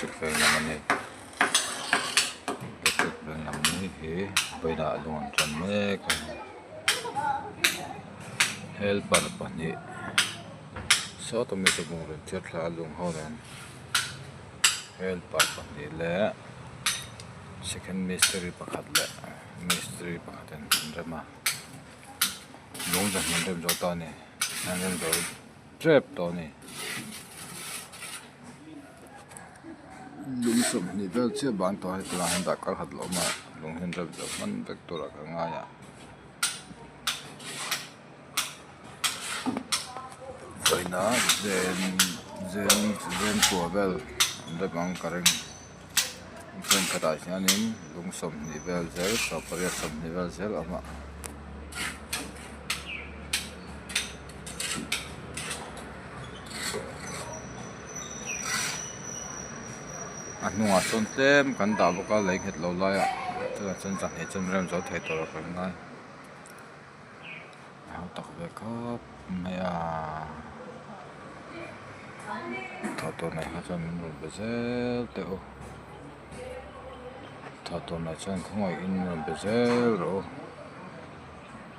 Electric veng lam a ni electric veng lam hi hi vawiinah lung an tan mek a ni helper pahnih sawta mi chu bungraw thiar thla a lung ho nen helper pahnih leh second mistiri pakhat leh mistiri pakhatin an rem a lung zahnih an rem zo ta a ni an rem zo tep tawh a ni. Lung sawmhnih vel chiah ban tawh a heti lai hian dah kar khat lo awm a lung hian rem zo hman vek tur ah ka ngai a vawiinah zen zen zen kua vel an rem ang ka ring thenkhatah hianin lung sawmhnih vel zel sawmpariat sawmhnih vel zel a awm a. A hnungah sawn tlem kan dah bawk a lei nghet lo laiah chutah chuan zahnih chuan rem zo thei tur a kan ngai a hau tak ve khawp mai a thawh tur nei kha chuan min rawn be zel teh u thawh tur nei chuan khawngaihin min rawn be zel rawh u.